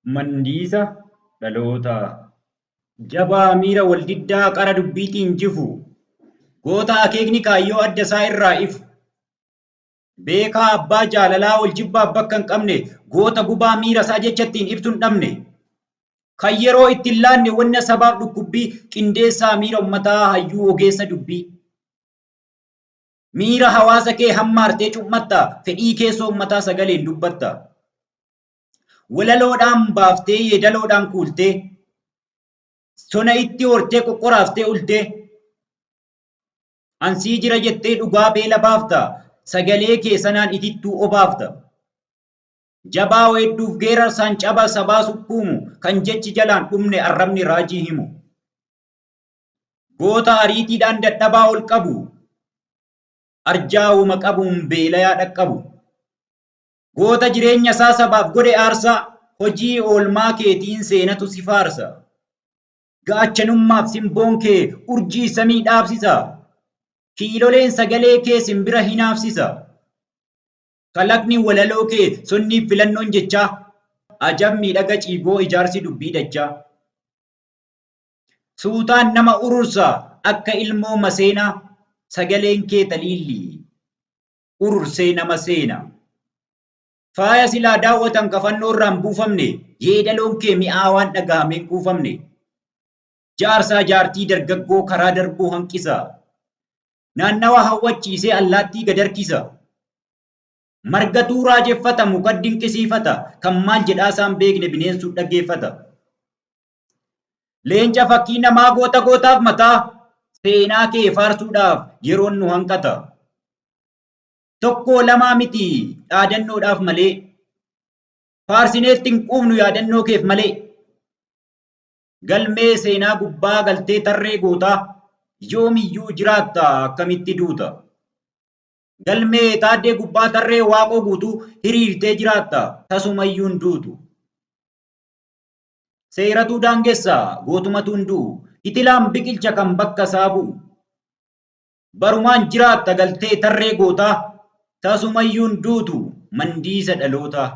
Mandiisa dhalootaa. Jabaa miira waldiddaa qara dubbiitiin jifu. Goota akeekni kaayyoo adda isaa irraa ifu. Beekaa abbaa jaalalaa wal jibbaaf bakka hin qabne. Goota gubaa miira isaa jecha ittiin ibsu hin dhabne. Kan yeroo itti hin laanne wanna sabaaf dhukkubbii qindeessaa miira ummataa hayyuu ogeessa dubbii. Miira hawaasa kee hammaartee cu'matta fedhii keessoo ummataa sagaleen dubbatta. Walaloodhaan baaftee yeedaloodhaan kuultee sona itti hortee qoqqoraaftee ultee ansii jira jettee dhugaa beela baafta sagalee kee sanaan itittuu obaafta. Jabaa weedduuf geerarsaan caba sabaa sukkuumu kan jechi jalaan dhumne arrabni raajii himu. Goota ariitiidhaan dadhabaa ol qabu arjaa woma qabuun beelayaa dhaqqabu. Goota jireenya isaa sabaaf godhe aarsaa, hojii oolmaa keetiin seenatu si faarsa. Gaachanummaaf simboon kee urjii samii dhaabsisa. Kiiloleen sagalee kee simbira hinaafsisa. Kalaqni walaloo kee sonniif filannoon jechaa, ajab miidhaga ciigoo ijaarsi dubbii dachaa. Suutaan nama urursa akka ilmoo maseenaa, sagaleen kee taliillii. Urursee nama seena. Faaya silaa daawwatan ka fannoo irraa hin buufamne, yeedaloon kee mi'aawaan dhagahamee hin quufamne. Jaarsaa jaartii dargaggoo karaa darbuu hanqisa. Naannawa hawwachiisee allaattii gad harkisa. Margatuu raajeffata muka dinqisiifata kan maal jedhaasaa hin beekne bineensuu dhaggeeffata. Leenca fakkii namaa goota gootaaf mataa seenaa kee faarsuudhaaf yeroon nu hanqata. Tokkoo lamaa miti dhaadannoodhaaf malee. Faarsineetti hin quufnu yaadannoo keef malee. Galmee seenaa gubbaa galtee tarree gootaa yoomiyyuu jiraatta akkamitti duuta. Galmee Taaddee gubbaa tarree Waaqoo Guutuu hiriirtee jiraatta tasumayyuu hin duutu. Seeratuu daangessa gootumatu hin du'u kitilaan biqilcha kan bakka isaa bu'u. Barumaan jiraatta galtee tarree gootaa tasumayyuu hin duutu mandiisa dhalootaa.